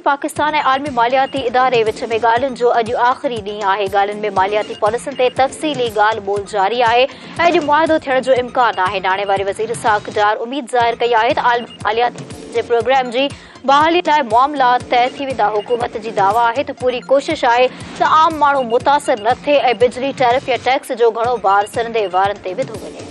پاڪستان ۽ عالمي مالياتي اداري وچ ۾ ڳالهين جو اڄ آخري ڏينهن آهي، ڳالهين ۾ مالياتي پاليسين تي تفصيلي ڳالهه ٻولهه جاري آهي ۽ اڄ معاهدو ٿيڻ جو امڪان آهي. ناڻي واري وزير اسحاق ڊار اميد ظاهر ڪئي آهي ته عالمي مالياتي جي پروگرام جي بحالي لاء معاملا طئي ٿي ويندا، حڪومت جي دعويٰ آهي ته پوري ڪوشش آهي ته عام ماڻهو متاثر نه ٿئي ۽ بجلي ٽيرف يا ٽيڪس جو گهڻو بار سرندي وارن تي وڌو وڃي.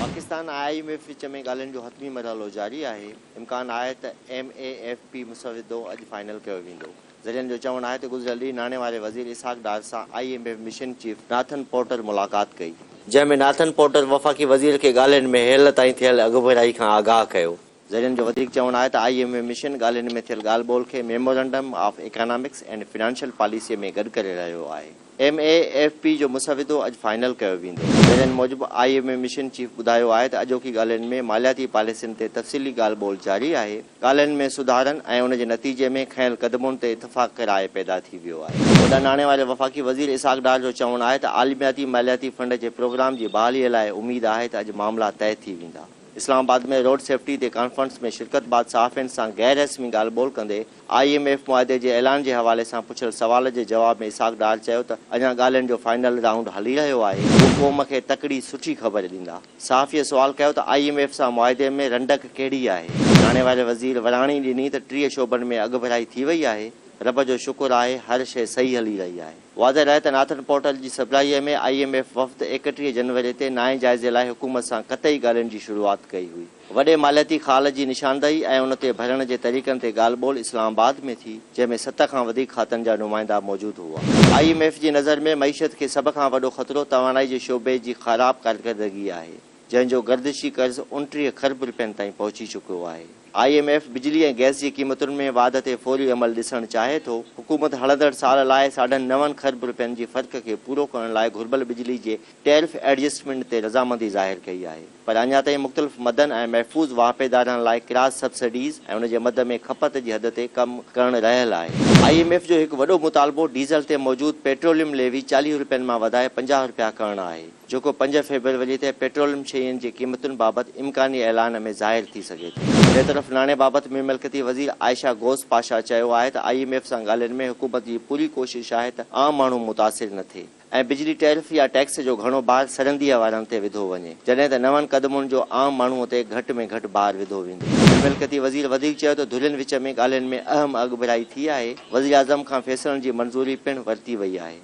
پاڪستان ۽ I M F وچ ۾ ڳالهين جو حتمي مرحلو جاري آهي، امڪان آهي ته ايم اي ايف پي مسودو اڄ فائنل ڪيو ويندو. ذريعن جو چوڻ آهي ته گذريل ڏينهن ناڻي واري وزير اسحاق ڊار سان I M F mission chief Nathan Porter ملاقات ڪئي، جنهن ۾ ناٿن پورٽر وفاقي وزير کي ڳالهين ۾ هيل تائين ٿيل اڳڀرائي کان آگاهه ڪيو. ذريعن جو وڌيڪ چوڻ آهي ته I M F mission ڳالهين ۾ ٿيل ڳالهه ٻولهه کي memorandum of economics and financial پاليسيء ۾ گڏ ڪري رهيو آهي. ايم اي ايف پي جو مسودو اڄ فائنل ڪيو ويندو. ذريعن موجب I M F mission chief ٻڌايو آهي ته اڄوڪي ڳالهين ۾ مالياتي پاليسين تي تفصيلي ڳالهه ٻولهه جاري آهي، ڳالهين ۾ سڌارن ۽ ان جي نتيجي ۾ کنيل قدمن تي اتفاق راء پيدا ٿي ويو آهي. هوڏانهن ناڻي واري وفاقي وزير اسحاق ڊار جو چوڻ آهي ته عالمياتي مالياتي فنڊ جي پروگرام جي بحالي لاء اميد آهي ته اڄ معاملا طئي ٿي ويندا. اسلام آباد ۾ روڊ سيفٽي تي ڪانفرنس ۾ شرڪت بعد صحافين سان غير رسمي ڳالهه ٻولهه ڪندي I M F معاهدي جي اعلان جي حوالي سان پڇيل سوال جي جواب ۾ اسحاق ڊار چيو ته اڃا ڳالهين جو فائنل رائونڊ هلي رهيو آهي، هو قوم کي تڪڙي سٺي خبر ڏيندا. صحافيء سوال ڪيو ته I M F سان معاهدي ۾ رنڊڪ ڪهڙي آهي؟ ناڻي واري وزير وراڻي ڏني ته 30 شعبن ۾ اڳڀرائي ٿي وئي آهي، رب جو شڪر آهي هر شيء صحيح هلي رهي آهي. واضح رهي ته ناٿن پورٽل جي سربراهيء ۾ I M F وفد 31 جنوري تي نائين جائزي لاء حڪومت سان قطعي ڳالهين جي شروعات ڪئي هئي. وڏي مالياتي خال جي نشاندهي ۽ ان تي ڀرڻ جي طريقن تي ڳالهه ٻولهه اسلام آباد ۾ ٿي، جنهن ۾ ست کان وڌيڪ کاتن جا نمائندا موجود هئا. I M F جي نظر ۾ معيشت کي سڀ کان وڏو خطرو توانائي جي شعبي جي خراب ڪارڪردگي آهي. جنهن جو گردشي قرض 29 کرب رپين تائين پهچي چڪو آهي. I M F بجلي ۽ گئس جي قيمتن ۾ واڌ تي فوري عمل ڏسڻ چاهي ٿو. حڪومت هلندڙ سال لاء ساڍن نون کرب رپين جي فرق کي پورو ڪرڻ لاء گهربل بجلي جي ٽيرف ايڊجسٽمينٽ تي رضامندي ظاهر ڪئي آهي پر اڃا تائين مختلف مدن ۽ محفوظ واهپيدارن لاء ڪراس سبسڊيز ۽ ان جي مد ۾ کپت جي حد تي ڪم ڪرڻ رهيل آهي. I M F جو هڪ وڏو مطالبو ڊيزل تي موجود پيٽروليم ليوي 40 رپين مان وڌائي 50 رپيا ڪرڻ آهي. جيڪو 5 فيبروري تي پيٽروليم شين جي قيمتن بابت امڪاني اعلان ۾ ظاهر ٿي سگهي ٿو. ٻئي طرف ناڻي بابت مملڪتي وزير عائشه غوث پاشا چيو آهي ته I M F سان ڳالهين ۾ حڪومت جي پوري ڪوشش آهي ته عام ماڻهو متاثر نه ٿئي ۽ بجلي ٽيرف يا ٽيڪس جو گهڻو بار سرنديء وارن تي وڌو وڃي جڏهن ته نون قدمن جو عام ماڻهو تي گهٽ ۾ گهٽ بار وڌو ويندو. مملڪتي وزير وڌيڪ چيو ته ڌرين وچ ۾ ڳالهين ۾ اهم اڳڀرائي ٿي آهي، وزيراعظم کان فيصلن جي منظوري پڻ ورتي وئي آهي.